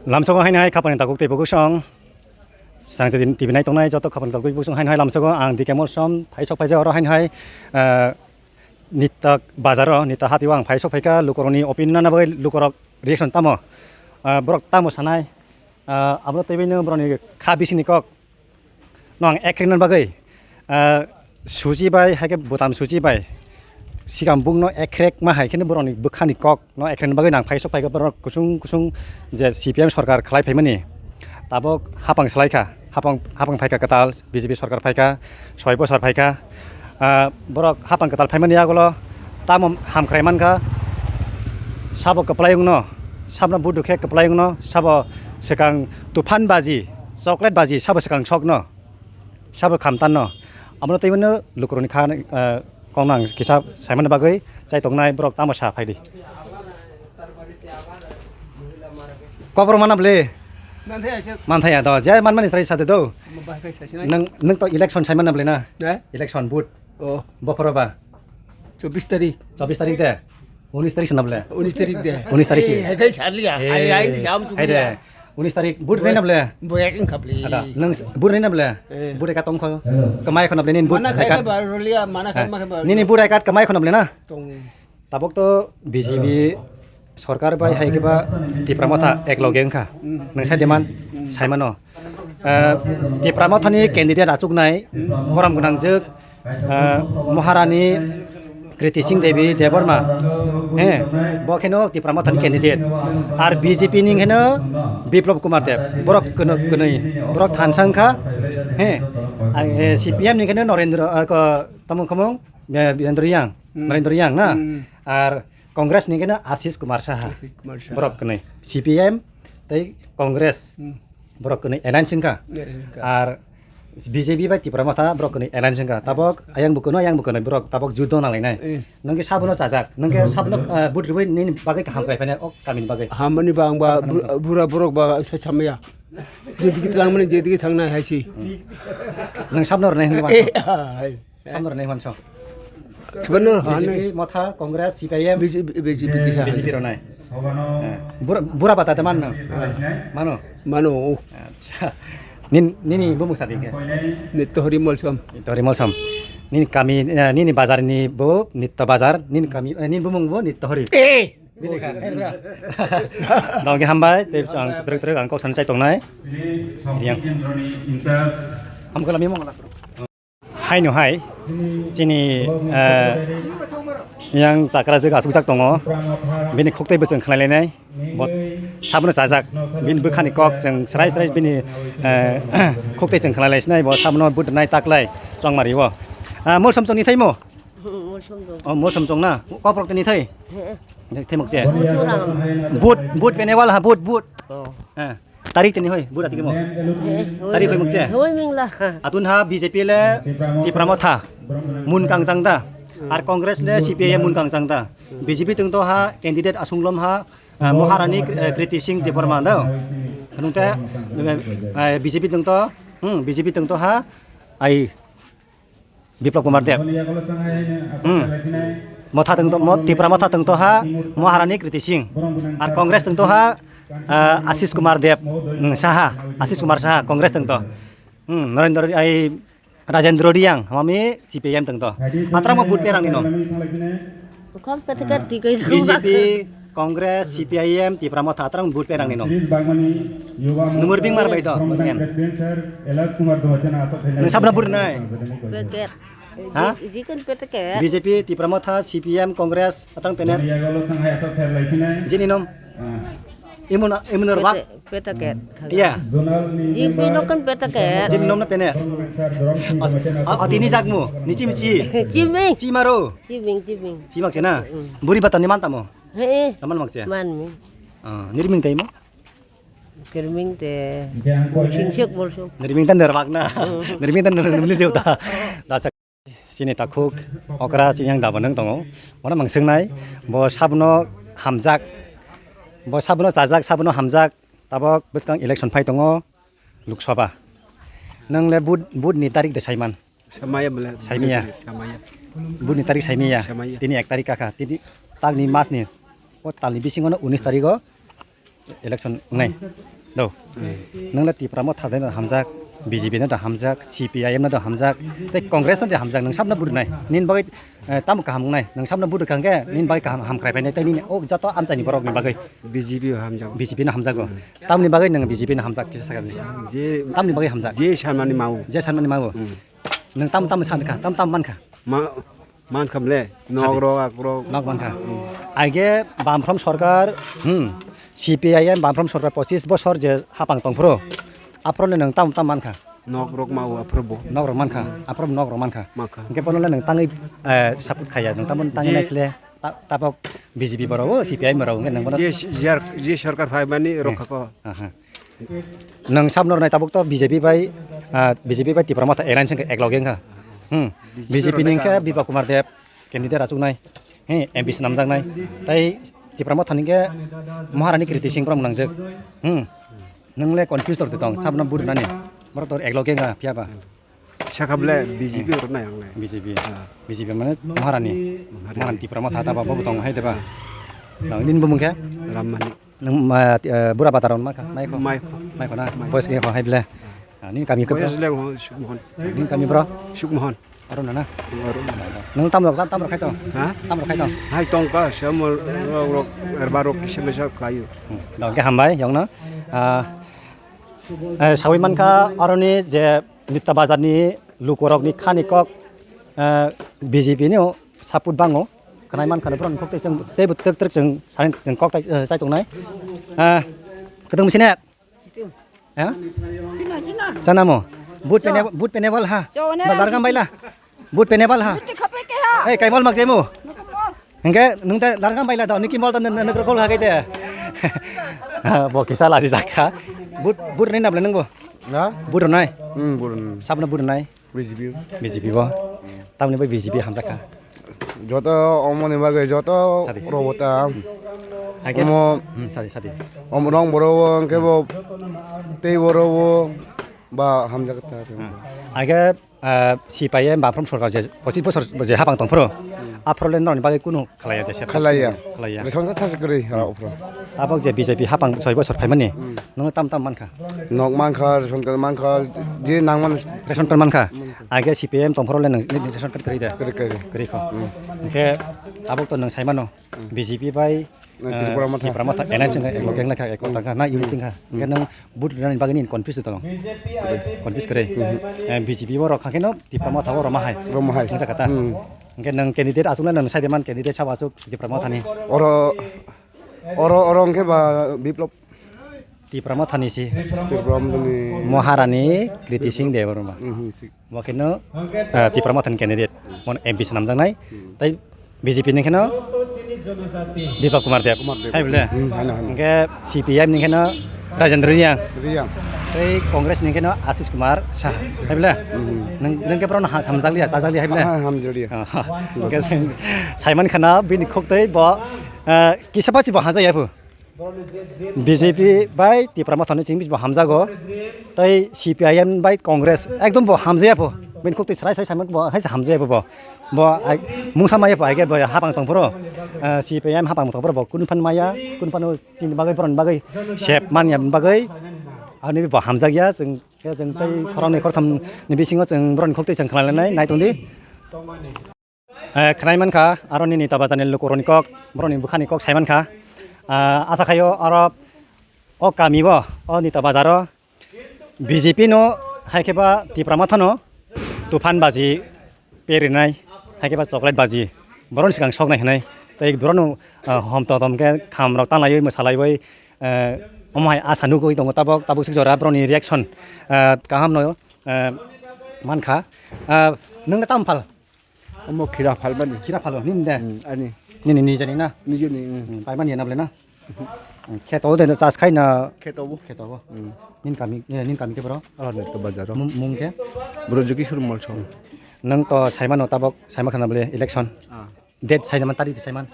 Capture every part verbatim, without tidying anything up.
Lamsogo haino hai khapani takhuk tei bukuksong. Srang se T V nai tongnai joto khapani takhuk bukuksong haino hai lamsogo ang D K Molsom phai sok phaijak oro haino hai, eh, Nitto bazaro, Nitto hatio ang phai sok phaikha lukurokni opinion nana bagwi lukurok reaction tamo, eh, borok tamo sanai, eh, abo teibaino borokni kha bisingni kok. No ang ekrek nani bagwi, ah, suchi bai, hai khe bwtam suchi bai. Sikang bukno ekrek ma hai kheno borokni bwkhani kok no ekrek nani bagwi nang phai sok phai khe borok kusung kusung je C P M sorkar khlai phaimani. Tabok hapang slai kha, hapang, hapang phai kha kwtal, B J P sorkar phai kha, soi bosor phai kha. Ah, borok hapang kwtal phaimani yagulo tamo hamkrai mankha, sabo kwplai wngno, sabno budu khe kwplai wngno, sabo swkang tuphan baji, chocolate baji, sabo swkang sokno, sabo khamtanno. Abono teibono lukurokni kha, ah, kokno ang kisa saimani bagwi chai tongnai borok tamo sa phaidi. Kokborok mana ble? Manthai aisuk. Manthai ya do, je manmani sari sade do. Bahai kai sasinai. Nang, nang to election sai mana ble na? Eh? Election vote. Oh. Bophoro ba? Chobbish tarik. Chobbish tarik de? Unis tarik sana ble? Unis tarik de. Unis tarik si. Eh, hai kai sarliya. Hai, hai, siam tu hai de. Unis tarik vote rena ble? Boya sing khapli. Ada, nang vote rena ble? Eh. Vote ka tongkho. Kamai khona ble nin vote. Mana khai ka ba rolia, mana khai ma khai ba. Nini vote card kamai khona ble na? Tong. Tabok to B J P sorkar bai hai khe ba Tipra Motha ek loge wngkha. Nwng sai de man, sai mano. Eh, Tipra Mothani candidate achuknai, borom gwnangjwk, eh, Maharani Kriti Singh Devi Debbarma. He, bo kheno Tipra Mothani candidate. Ar B J P ni kheno Biplab Kumar Deb. Borok kwnwi, kwnwi, borok thansa wngkha. He, ang, eh, C P M ni kheno Narendra, eh, ko, tamo khomong? Bi-, Birendra Yang, Hmm. Narendra Yang na? Hmm. Ar Congress ni kena Ashish Kumar Saha. Ashish Kumar Saha. Borok kwnwi. C P M tei Congress. Hmm. Borok kwnwi alliance wngkha. Alliance wngkha. Ar B J P bai Tipra Motha borok kwnwi alliance wngkha. Tabok ayang bo kwnwi, ayang bo kwnwi borok tabok judo nanglainai. Eh. Nwng khe sabono chajak. Nwng khe sabono, eh, vote rwui nini bagwi kaham khlai phainai o kamini bagwi. Hamani ba ang ba bur-, bura borok ba sa chamaya. Jedigi twlang mani jedigi thangnai hai si. Nwng sabno rwnai hwnwi Eh, hai. Samno rwnai hwnso. Kibano B J P, hane. Motha, Congress, C P I M. B J P, B J P kisa. B J P rwnai. Eh, bura, bura bata te manno. Ah. Mano. Mano. Acha. Nin, nini bumung sadi ke? Nitto Hori Molsom. Nitto Hori Molsom. Nini kami, eh, nini bazar ni bo, Nitto bazar, nini kami, eh, nini bumung bo, Nitto Hori. Eh! Bini ka, eh, bra. Dong ke hambai, te ang trek trek ang kok san chai tongnai. Yang. Hamkala mimo ngala. Haino hai, chini, eh, yang chakra je asuk jak tongo, bini khuktai bwswng khnai lainai, bo sabono chajak, bini bwkhani kok chwng srai srai bini, eh, khuktai chwng khnai lai sinai, bo sabono budnai taklai chongmari o. Ah, Molsom chongni thaimo? Molsom chong. Oh, Molsom chong na? Kok borok tini thai? He. Thai mok che? Molsom. But, but pene wal ha, but, but. Oh. Eh. Tarik tini hoi, bura tiki mo. Eh, hoi. Tarik hoi mukche? Hoi mingla. Atun ha B J P le Tipra Motha mun kang chang da. Ar Congress le C P I M mun kang chang da. B J P tong to ha candidate asung lom ha, ah, Maharani, eh, Kriti Singh Debbarma da. Kanung te, eh, B J P tong to, hmm, B J P tong to ha, ai Biplab Kumar Deb. Hmm. Motha tong to, mo-, Tipra Motha tong to ha, Maharani Kriti Singh. Ar Congress tong to ha, ah, Ashish Kumar Deb. Hmm, Saha, Ashish Kumar Saha, Congress tong to. Hmm, Narendra, ai, Rajendra Reang, mami C P I M tong to. Atra mo vote perang ni no. Bukhang peteker tikai B J P, Congress, C P I M, Tipra Motha, atrang vote perang ni no. Numur bing mar bai do, M. Nung sabna vote nai? Peker. Ha? Iji kan peteker. B J P, Tipra Motha, C P M, Congress, atrang pener. Jini nom. Imun, imun rbak. Petaket. Iya. Jing pino kan petaket. Jing nom na pene. Atini jakmu, nichi michi. Chiming. Chimaro. Chiming, chiming. Chimak chena. Buri bata ni mantamo. He. Naman mak che. Man mi. Ah, nirming taimo. Kirming te. Singchek bolso. Nirming tan derbak na. Nirming tan nirming jeu ta. Da chak. Chini takhuk okra chini yang dabo nung tongo. Bono mangsungnai, bo sabono hamjak, bo sabono chajak, sabono hamjak. Tabok bwskang election phai tongo, Lok Sabha. Nung le vote, vote ni tarik de saiman? Samaya bwle. Saimaya? Samaya. Vote ni tarik saimaya? Samaya. Tini ek tarik kakha, tini tagni mas ni, o talni bisingo no unis tarik o election wngnai. Do. Nwng le Tipra Motha de hamjak, B J P no da hamjak, C P I M no da hamjak, tei Congress no da hamjak, nwng sabno bwrwnai. Nini bagwi, eh, tamo kaham wngnai, nwng sabno bwrwkha hwnkhe nini bagwi kaham, hamkrai phainai, tei nini o joto amchaini borokni bagwi. B J P hamjak. B J P no hamjago. Tamni bagwi nwng B J P no hamjak kisa sakani. Je tamni bagwi hamjak. Je sanmani mau. Je sanmani mau. Hmm. Nwng tam tam sankha, tam tam mankha. Ma, mankha ble. Nok rok, ak rok. Nok mankha. Aige Bamfront sorkar, hmm, C P I M Bamfront sorkar pochis bosor je hapang tongphuru. Aphuru le nwng tam tam mankha. Nok rok mau aphuru bo. Nok rok mankha. Aphuru nok rok mankha. Mankha. Hwnkhe bono le nwng tangwi, eh, support khaya. Nwng tamoni tangwi je naisle. Ta-, tabok B J P borok o, C P I M borok hwnkhe nwng bono je, je, je sorkar phaimani rokha ko. Aha. Nwng sabno rwnai tabok to B J P bai, ah, B J P bai Tipra Motha alliance wngkha ekloge wngkha. Hmm. B J P ni wngkha Biplab Kumar Deb candidate achuknai. He, M P swnamjaknai. Tai Tipra Motha ni khe Maharani Kriti Singh borok mwnangjak. Hmm. Nwng le confuse tor tong, sabno bwrwnani. Borok tor ekloge wngkha phiya ba. Sakha ble B J P rok nai ang le. B J P. Ah. B J P mane Maharani. Maharani. Maharani Tipra Motha ta ba bo tong hai de ba. Nang nini bumung khe? Rammani. Nang ma, eh, bura bataron ma kha, mai kho. Mai kho. Mai kho na. Mai. Boys khe kho hai ble. Ah, nini kami khe bro? Boys le ho Sukmohon. Nini kami bro? Sukmohon. Aro na na. Aro. Nang tam rok, tam rok khai to? Ha? Tam rok khai to? Hai tong ka, se mo rok rok erba rok kisa mesa khlaio. Hmm. Dong khe hambai yong no. Ah, eh, sawi mankha aroni je Nita Bazar ni lukorokni khani kok, eh, B J P ni o support bango. Khnai mankha borok ni kok tei chwng tei bo twk twk chwng sai chwng kok tai, eh, chai tongnai. Eh, kwtwng machine. Ha? Chana mo. But pene, but pene wal ha. Ba largam baila. But pene wal ha. Eh, kai mol mak jemo. Hingke nung ta largam baila da niki mol ta nang nang kol ha kai de. Bo kisa laji jakha. But, but nai nable nang bo. Na? But nai. Hmm, but nai. Sabna but nai. B J P. B J P bo. Tamni bai B J P hamjakha. Joto omoni bagwi joto sadi. Robo ta. Age omo hmm, sadi, sadi. Om rong boro bo, hwnkhe bo tei boro bo ba hamjak ta. Hmm. Age, ah, C P I M Bamfront sorkar je pochis bosor je hapang tongphuru. Hmm. Aphuru le norokni bagwi kunu khlaiya de se. Khlaiya. Khlaiya. Ration card thasi kwrwi ha, hmm, uphuru. Tabok je B J P hapang soi bosor phaimani. Hmm. Nungno tam tam mankha. Nok mankha, ration card mankha, je nangmani. Ration card mankha. Mankha. Age C P I M tongphuru le nang ration card kwrwi de. Kwrwi, kwrwi. Kwrwi kho. Hmm. Hwnkhe tabok to nang saimano. Hmm. B J P bai, eh, Tripura Motha. Tripura Motha alliance wngkha, eklo khe wngkha, eklo tangkha, na unity wngkha. Hwnkhe nung but rwnani bagwi nini confuse tong. Confuse kwrwi. Hmm. Eh, B J P borok kha kheno Tripura Motha o rwma hai. Rwma hai. Wngkha kata. Hmm. Hwnkhe nung candidate aswk na nung side man candidate sabo aswk Tripura Motha ni. Oro, oro, oro hwnkhe ba Biplab. Tripura Motha ni si. Tripura Motha ni. Maharani Kriti Singh Debbarma. Mhm, thik. Bo kheno, eh, Tripura Motha ni candidate. Mon M P swnamjaknai. Hmm. Tai B J P ni kheno Biplab Kumar Deb. Kumar Deb. Hai bole? Hmm, hano, hano. Hwnkhe C P I M ni kheno Rajendra Reang. Reang. Tai Congress ni kheno Ashish Kumar Saha. Hai bole? Hmm. Nung, nung khe borok no ha-, hamjakliya, chajakliya hai bole? Ha, hamjakliya. Oh, hwnkhe chwng saiman khana bini khuk tei bo, eh, kisa bachi bo hajakya phu. B J P bai Tipra Motha ni chini bo hamjago. Tai C P I M bai Congress ekdom bo hamjaya pho. Bini khuk twi srai srai samung bo hai hamjaya pho bo. Bo ai mungsa maya pho ai bo hapang tong phoro. Ah, C P I M hapang tong phoro bo kun phan maya, kun phan chini bagwi boron bagwi sep manya bagwi. Ani bo hamjakya chwng, chwng tai khorang ni khortham ni bisingo chwng boron khuk twi chwng khlainai nai tong di. Eh, khnai mankha, aro nini Nita Bazar ni lukurokni kok, borokni bwkhani kok sai mankha. Ah, asa khaio oro o kami bo, o Nita Bazar o B J P no, hai khe ba Tipra Motha no tuphan baji perinai, hai khe ba chocolate baji, borokni swkang soknai hinwi. Tei borokno, ah, hom tom tom khe kham rok tanglaiwi mwsalaiwi, eh, omo hai asa nugwi tongo tabok, tabok sik jora borokni reaction, ah, kaham no, eh, mankha. Ah, nwng tamo phal? Omo khira phalmani. Khira phalo, nini de? Hmm, ani. Nini nijeni na? Nijeni, hmm. Hmm, paimani na bole na? Hmm, kheto de chas khai na? Kheto bo. Kheto bo. Hmm. Nini kami, eh, nini kami khe bro? Alo, Nita Bazar o. Mung, mung khe? Bro Jokishwar Molsom. Nwng to saimano tabok, saima khana bole election. Ah. Date saimano, tarik saimano.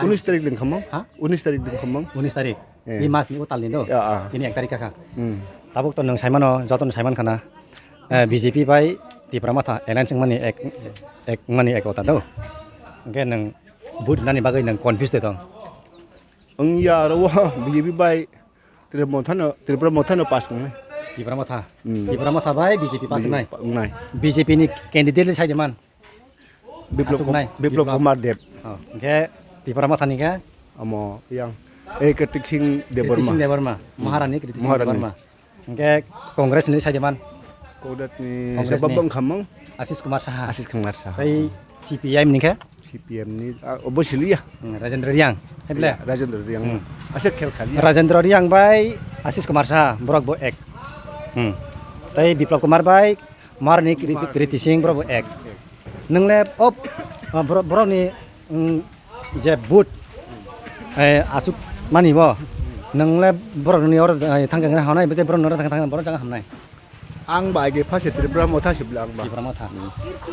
Unis tarik din khamang? Ha? Unis tarik din khamang? Unis tarik. Eh. I mas ni utal ni do. Ya, ah. Ini ek tarik kha. Hmm. Tabuk to nwng saimano, joto nwng saiman khana. Eh, B J P bai Tipra Motha alliance wngmani ek, ek wngmani ek ota do. Hwnkhe nwng vote nani bagwi nwng confuse de tong. Wng ya aro o B J P bai Tripura Motha no, Tripura Motha no pass wngnai. Tipra Motha. Hmm. Tipra Motha bai B J P pass wngnai. Wngnai. B J P ni candidate le sai de man. Biplop Aswk Kum-, nai, Biplop Biplop. Kumar Deb. Oh, hwnkhe Tipra Motha ni khe? Omo yang. Eh, Kritik Singh Debbarma. Kritik Singh Debbarma. Hmm. Maharani Kritik Singh Maharani. Debbarma. Hwnkhe Congress ni sai de man. Congress ni Congress sabo ni. Bwkhamung. Ashish Kumar Saha. Ashish Kumar Saha. Tei C P I M ni khe? C P M ni, ah, obo siliya. Hmm, Rajendra Reang. Hai ble? Rajendra Reang. Hmm. Asa khel khaliya. Rajendra Reang bai Ashish Kumar Saha, borok bo ek. Hmm. Tei Biplop Kumar bai Maharani Kri-, Kriti Singh, borok bo ek. Nwng le, op, ah, borok, borok ni, mm, je vote, eh, aswk mani bo. Nwng le borok ni oro, eh, thang thang hanai, bete borok ni oro thang thang borok jang hamnai. Ang bai ge pha se Tripura Motha se bwle ang ba. Tipra Motha. Hmm.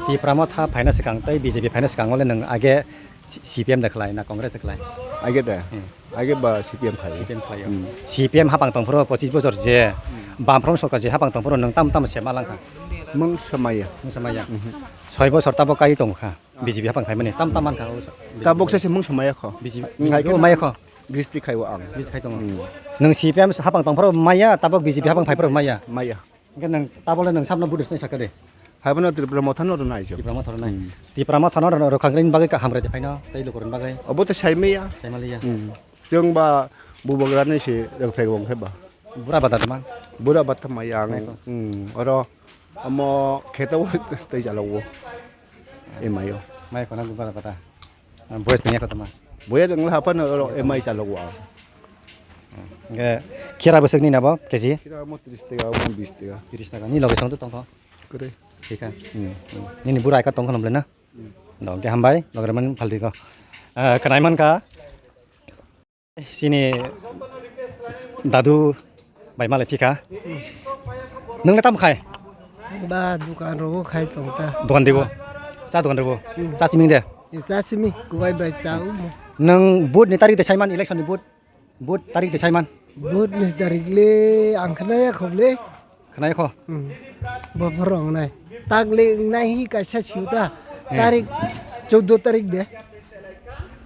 Tipra Motha phaina swkang tei B J P phaina swkang le nwng age C-, C P M de khlai na Congress de khlai? Age de. Hmm. Age ba C P M khlai. C P M khlai. Hmm. C P M hapang tongphuru pochis bochor je, hmm, Bamfront sorkar je hapang tongphuru nwng tam tam se ma lang kha? Mung samaya. Mung samaya. Mhm. Soi bochor tabo kai tong kha. B J P hapang phaimani tam tam man kha o sa-, Tabok se mung samaya kho. B J P, Ngai B J P khe maya kho. Gristi khai o ang. Gristi khai tongo. Hmm. Nwng C P M hapang tongphuru maya, tabok B J P hapang phaiphuru maya. Maya. Hwnkhe nwng tabole nwng sabno vote rwsnai sakha de? Haibono Tripura Motha no rwnai se. Tipra Motha rwnai. Hmm. Tipra Motha no rw-, rwkhangni bagwi kaham rwdi phaino, tei lukurokni bagwi. Obo to saimaya. Saimaliya. Hmm. Chwng ba bubagrani se rwphai wng khe ba. Bura bata tama? Bura bata maya ang. Mai kho. Hmm. Oro omo kheto tei jalo o. E mayo. Mai khona bura bata. Boyes ni ekotoma. Boyes wngla haphano oro M I chalogo ang. Hwnkhe khira bwswk ni nabo K G? Khira mo tris taka, mo bis taka. Tris taka. Ni loge song to tongkho? Kwrwi. Thika. Hmm. Nini bura eka tongkho nomle na? Hmm. Dong ke hambai, loge man phaldi ko. Eh, kanai man ka. Chini dadu bai malai phika. Nwng le tamo khai? Ba dukan rogo khai tong ta. Dukan debo. Cha dukan debo. Hmm. Cha siming de. E cha simi kubai bai cha umo. Nwng vote ni tarik de saiman, election ni vote. Vote tarik de saiman. Vote ni tarik le ang khnaya khob le. Khwnai kho? Hmm. Bo phorong nai. Tak le nai hi kaisa siu ta. Eh. Tarik chaudo tarik de.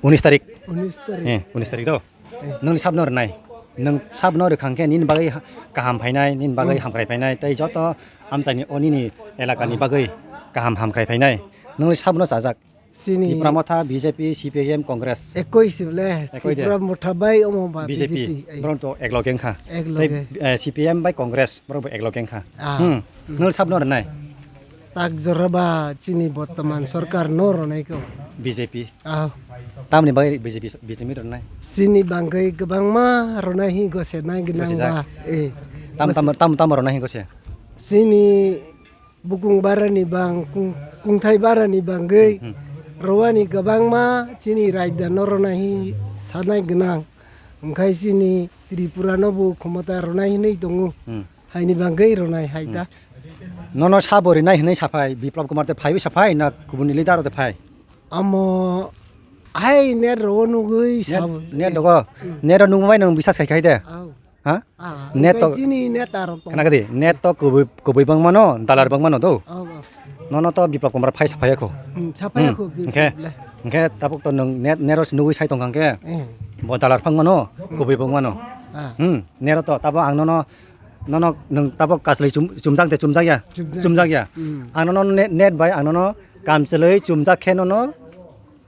Unis tarik. Unis tarik. Eh, unis tarik do. Eh. Nwng sabno rwnai. Nwng sabno rwkhang khe nini bagwi ha-, kaham phainai, nini bagwi Hmm. hamkrai phainai, tei joto amchaini o nini elakani Ah. bagwi kaham hamkrai phainai. Nwng sabno chajak. Chini Tipra Motha, B J P, C P I M, Congress. Ekoi si bole, Ekoi de. Tipra Motha bai omo ba B J P, B J P, ai. Borok to ek loge wngkha. Ek loge. Tei, eh, C P I M bai Congress, borok bo ek loge wngkha. Ah. Hmm. Nwng sabno rwnai? Tak jora ba chini bortoman sorkar no rwnai ko. B J P. Ah. Tamni bai B J P, B J P rwnai? Chini bangwi kwbangma rwnai hi gose nai gwnang Gose jak. Ba. Eh. Tam, Gose. Tam, tam, tam rwnai hi gose? Chini Bukung barani bang, kung-, kungthai barani bangwi Hmm. rwani kwbangma chini raida no rwnai hi sanai gwnang. Wngkhai chini Tripura no bo khomota rwnai hinwi tongo. Hmm. Haini bangwi rwnai hai Hmm. ta. Nono sabo rinai hinwi saphai, Biplab Kumar te phaiwi saphai na kubuni leader te phai? Amo hai net rogo nugwi Net, sabo. Net rogo, Hmm. net rogo nugwi nwng bisas khai khai de? Au. Ha? Ah, Net oke, to chini neta rok tong. Khna kadi, net to kubui, kubui bang mano, dalar bang mano do. Oh, oh. Nono to Biplab Kumar phai saphai kho. Hmm, saphai Hmm, kho, hwnkhe, Biplab le. Hwnkhe tabuk to nwng net, net ro nugwi sai tong kha hwnkhe. Eh. Bo dalar phang mano, Hmm. kubui bang mano. Ah. Hmm, net ro to tabo ang nono, nono nwng tabo kasli chum-, chumjak de chumjak ya? Chumjak. Chumjak ya? Hmm. Ang nono net, net bai ang nono kamchlwi chumjak khe nono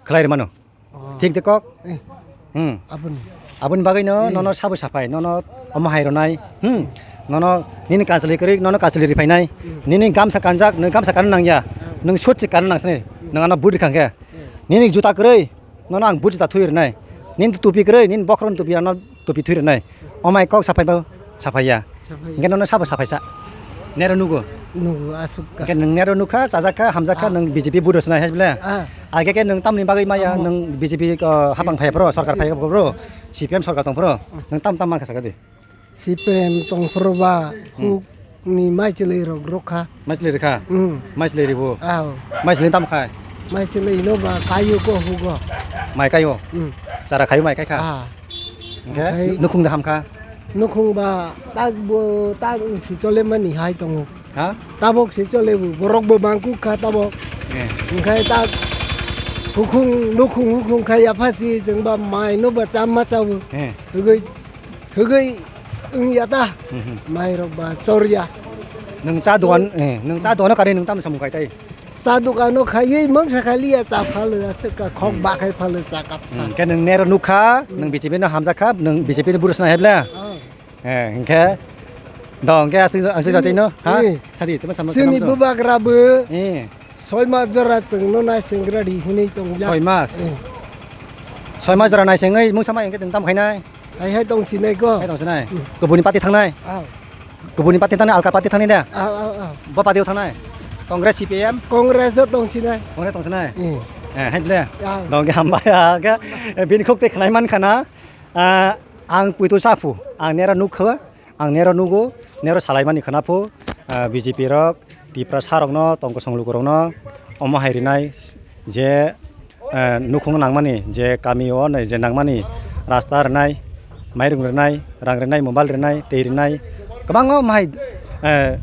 khlai rw mano. Oh. Thik de kok? Eh. Hmm. Aboni. Aboni bagwi no, Eh. nono sabo saphai, nono omo hai rwnai. Hmm. Nono nini kachali kwrwi, nono kachali riphainai. Hmm. Nini gamsa kanjak, nini gamsa kanna nangya. Hmm. Nwng suit se kanna nangsani. Hmm. Nwng ano budi khangkhe. Hmm. Nini juta kwrwi, nono ang budi juta thui rwnai. Nini tupi kwrwi, nini bokhorokni tupi ano tupi thui rwnai. Omai kok saphai ba saphaiya. Saphai. Hwnkhe nono sabo saphaisa. Nero nugo. Nugo, aswk kha. Hwnkhe nwng nero nukha, chajakha, hamjakha, Ah. nwng B J P vote rwsnai hai bole. Ah. Age khe nwng tamni bagwi maya, Amo. Nwng B J P, uh, hapang phai phro, sorkar phai phro, C P M sorkar tong phro. Nwng tam tam mankha sakha di. C P M tong phro ba, Hmm. huk ni mai chwlwi rok rok kha. Mai chwlwi rikha? Hmm. Mai chwlwi ribo? Aw. Mai chwlwi tam khai? Mai chwlwi no ba kayu ko hugo. Mai kayo? Hmm. Chara khayu mai kai kha? Ah. Hwnkhe Okai nukhung da hamkha? Nukhung ba tak bo tak si chole mani hai tongo. Ha? Tabok si chole bo, borok bo bangkuk kha tabok. Eh. Hwnkhe tak hukhung, nukhung hukhung khai yapha si chwng ba mai no ba chamma chabu. Eh. Hwgwi, hwgwi Wngya ta. Mhm. Mairok ba chorya. Nwng cha dogan, eh, nwng cha dogano kari nwng tamo samung khai tai? Cha dogano khaiwi mangsa khaliya cha phalo aswk ka khok bakhai phalo cha kapsa. Hmm, khe nwng nero nukha, nwng B J P no hamjakha, nwng B J P ni buru swnai heble? Ah. Eh, hingkhe do hingkhe aswk, aswk jatino, ha? Eh. Sadi, tamo samung Chini bubagra bo. Eh. Soi mas jora chwngno naisengra di hinwi tongjak. Soi mas? Eh. Soi mas jora naisengwi mungsa ma hingkhe nwng tamo khainai? Hai hai tong sinai ko. Hai tong sinai. Hmm. Kubuni party thangnai? Ah. Kubuni party thangnai, alka party thangnai da? Ah, ah, ah. Bo party o thangnai? Congress, C P M? Congress o tong sinai. Congress tong sinai? Hmm. Eh, hai le. Ah. Dong ke hambai ya ke. Eh, bini khuk te khnai man khana. Ah, ang puitu saphu. Ang nera nukho. Ang nero nugo, nero salaimani khwna phu, ah, B J P rok, Tiprasa rokno, tong kosong lukurokno, omo hai rinai je, eh, nukhung nangmani, je kami o nai je nangmani, rasta rinai, mairung rinai, rang rinai, mobile rinai, tei rinai, kwbangma omo hai, eh,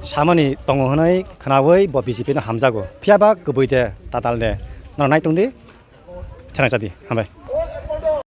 samani tongo hwnwi khwnawi bo B J P no hamjago. Phiya ba kwbui de, tatal de, norok nai tong di, chwrai cha di, hambai.